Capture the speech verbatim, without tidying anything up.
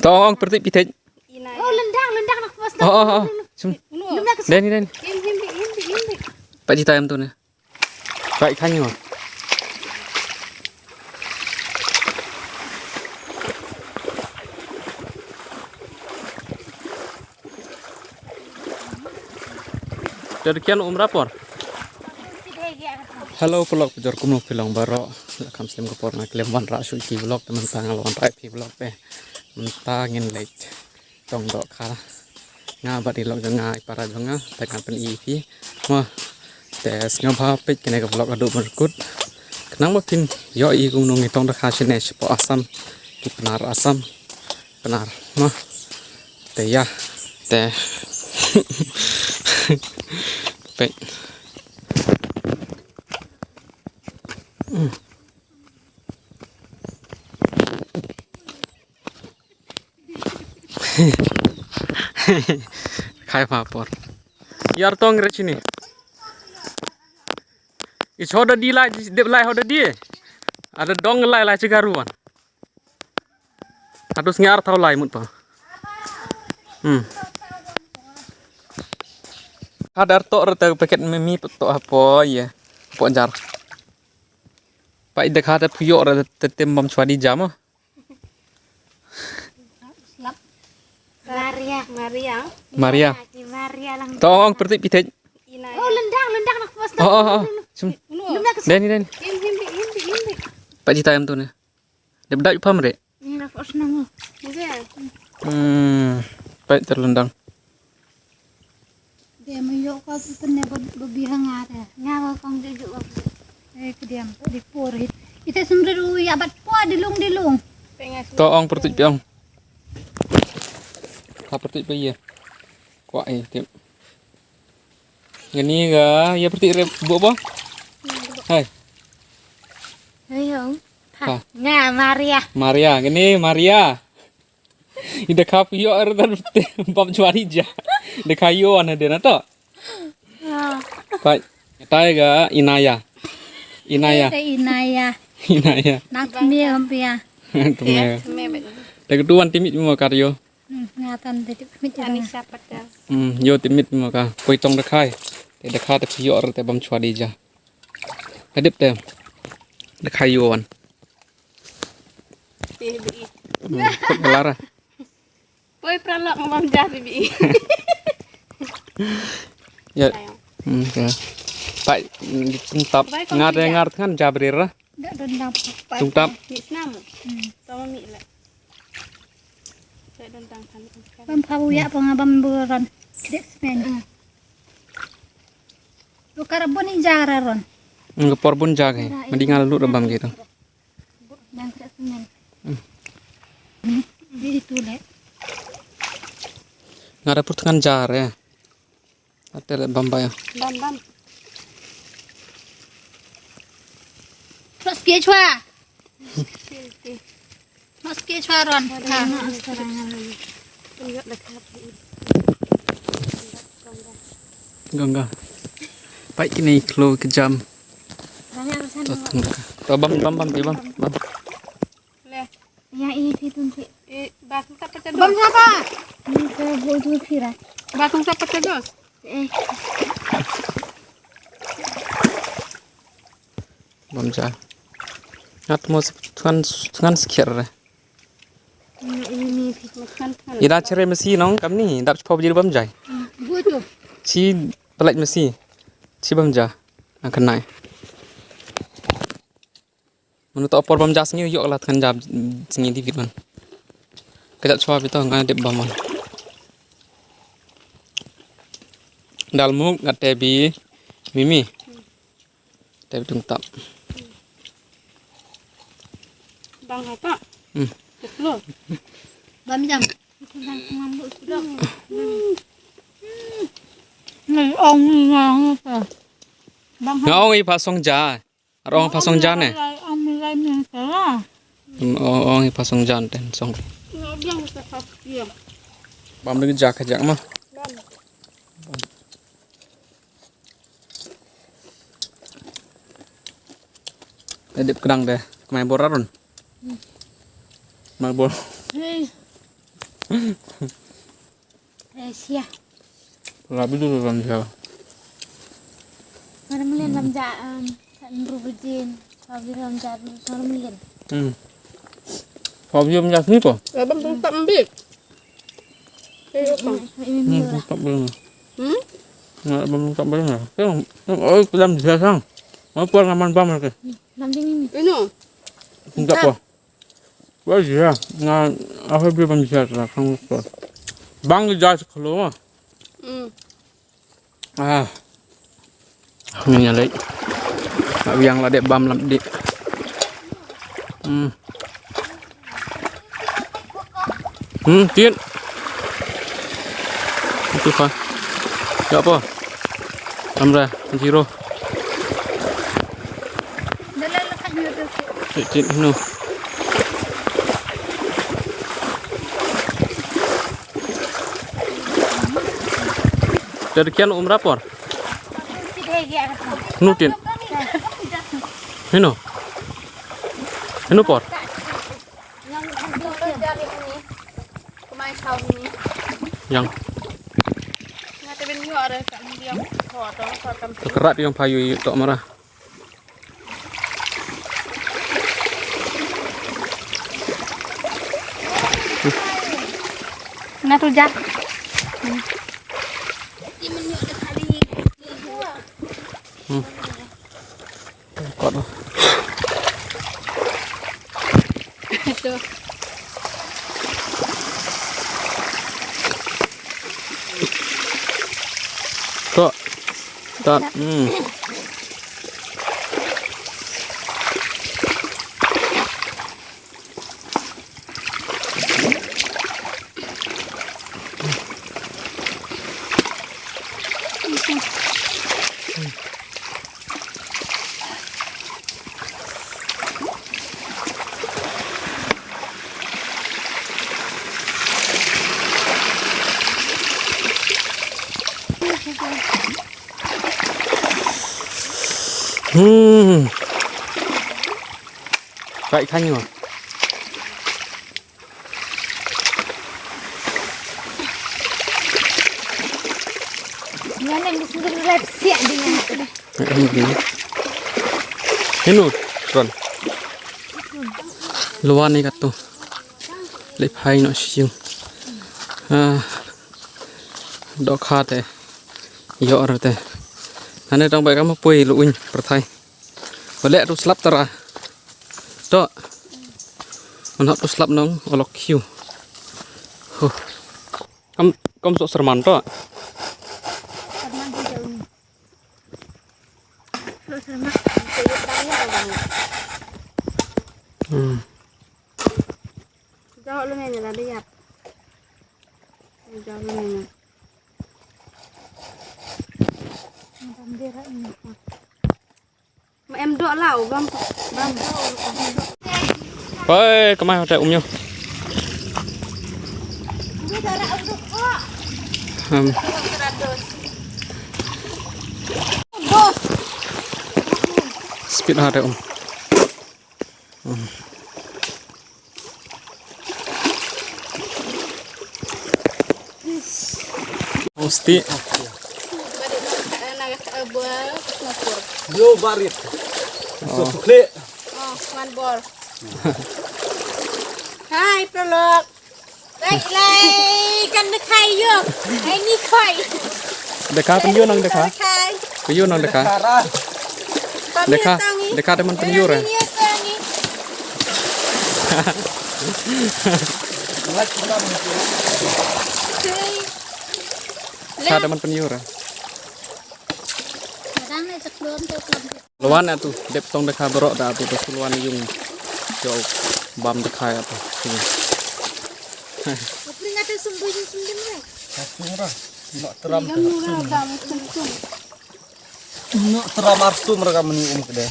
To ong pyrthei pithej. Oh, lendang, lendang nak pas. Oh, oh, oh. Sum. Deni, deni. Pak cita em tu ne. Pak ikan ni. Ter kian umra por. Hello, pelok pejor kumno phi long baroh. La kham slem ka por nga khlem wanrah shuh ki vlog te mynta nga la wanrah phi vlog te. Mynta ngin leit tong dohkha. Nga bad i lok jong nga, i para jong nga, te ngan pyni ïa phi. Mo. Te sngewbha peit kane ka vlog haduh ban kut. Khnang ba phin ïohi kumno ngi tong dohkha shane shapoh Assam. Ki Pnar Assam. Pnar. Mo. Te ïa. Te. Peit. Khai pa por. Ïar tong re chini. I cho da di lai, dep lai ho da di. Ada dong lai lai chigaruan. Atus ngar tau lai mut pa. Hmm. Hadar to re te paket mimi to hapo ye. Hapo jar. Pa ida kha te puyok re te tem bam chwa di jam. Maria. Maria. Maria. Ki Maria lang. To ong pyrthei pithej. Oh, lendang, lendang nak pas. Oh, oh, oh. Sum. Deni, deni. Pak cita em tu ne. Dep dai pam re. Ni nak pas nang. Hmm. Pak terlendang. Dia mayok ka tu kena babi hanga te. Nya ba kong jujuk ka. Eh, kediam di por hit. Ite sumber u ya bat po dilung dilung. To ong pyrthei pi ong. Ha pyrthei pi ye. Kwah eh tip. Ngani ga ya pyrthei re bu apa? Hai. Ayo. Ha. Nga Maria. Maria, ngani Maria. Ida kha puyok er dan bam chwari ja. Ida kha yo ana dena to. Pai. Tai ga Inaya. Inaya. Te Inaya. Inaya. Nak mie kampia. Tume. Te ketuan timit mo kar yo. Hmm, ngatan te timit. Ani siapa te? Hmm, yo timit mo ka. Poi tong dekhai. Te dekha te puyok er te bam chwari ja. Hadip te. Dekhai yo wan. Te bi. Hmm, kut lara. Poi pralok ngam bam ja te bi. Ya. Hmm, ya. Pai, tungtap. Ngar de ngar than jabrir. Dak dendam. Tungtap. Ni snam. Hmm. Tama mi la. Dak dendam kan. Bam phabu ya panga bam buron. Krik smen. Lo karbon ni jara ron. Ngi por bun ja ke. Madi ngal lut bam gitu. Bang krik smen. Di itu le. Ngara pur than jar ya. Ate le bam ba ya. Bam bam. Terus ke chwa. Mas ke chwa ron. Ha. Ganga. Pai kine klo ke jam. To tungka. To bam bam bam bam bam. Le. Ya ini tun ti. Eh, bas tak pecah dos. Bam siapa? Ini ke bodoh kira. Bas tak pecah dos. Eh. Bam ja. Ngat mo than than skher. Ida chere masi nong kamni dap chpop jir bam jai. Chi pelaj masi. Chi bam ja. Ang kenai. Manu to por bam ja sngi yok la than ja sngi di bit man. Kajat chwa bito nga dep bam man. Dal muk nga tebi mimi. Tebi tungtap. Bang apa? Hmm. Keplo. Bam jam. Ngai ong ni nga apa? Bang nga ong i pasong ja. Ar ong pasong jan eh. Ong ong i pasong jan ten song. Bam de ja ka jak ma. Edip kedang de kemai bor arun. Mai bor. Hei. Eh, sia. Rabi tu kan sia. Mana melihat lam ja, em, kan rubujin. Rabi lam ja, mana melihat. Hmm. Rabi lam ja sini ko? Abang tu tak ambil. Eh, apa? Hmm, tak boleh. Hmm? Nggak, abang tak boleh. Yang, yang, oh, dalam sia sang. Mau pulang aman bam lagi. Lam ding ini. Ino. Enggak po. Wah, iya. Nga, apa dia bam sia lah, kan. Bang jas keluar. Hmm. Ah. Ni nya lai. Nak biang lah dek bam lam dek. Hmm. Hmm, tin. Itu kah? Ya apa? Amra, zero. Tin, tin, no. Dari kian umra por? Nutin. Hino. Hino por. Yang. Kerat yang payu itu marah. Na tu ja. Hmm. Kot. Tu. Tok. Tok. Hmm. Hmm. Right, can you? Heno, Ron. Lwan ni katu. Lip hai no siu. Ah. Dohkha te. Ïoh re te. Nane tang bai kam poi lu uin perthai. Ba leh tu slap tara. To. Manhap tu slap nong olok khiu. Huh. Kam, kam sok serman to. Serman tu jauh ni. Sok serman. Hmm. Jauh lu ni lah dia. Jauh lu ni. Macam dia ni. Ma em doh lau bam bam. Oi, kamai hotel um nyo. Hmm. Speed hotel um. Hmm. Mesti. Yo barit. So sukle. Oh, one ball. Hai, Prolog. Lai, lai, kan dkhai yo. Ai ni khoi. Dkhai pynïoh nang dkhai. Pynïoh nang dkhai. Dkhai. Dkhai te man pynïoh re. Dkhai te man pynïoh re. Lwan atu dep tong dkhai baroh da atu da sulwan yung. Jo bam dkhai atu. Apring atu sumbu yung sumbu re. Sumbu re. Nok teram. Nok teram arsum re kamni um kede.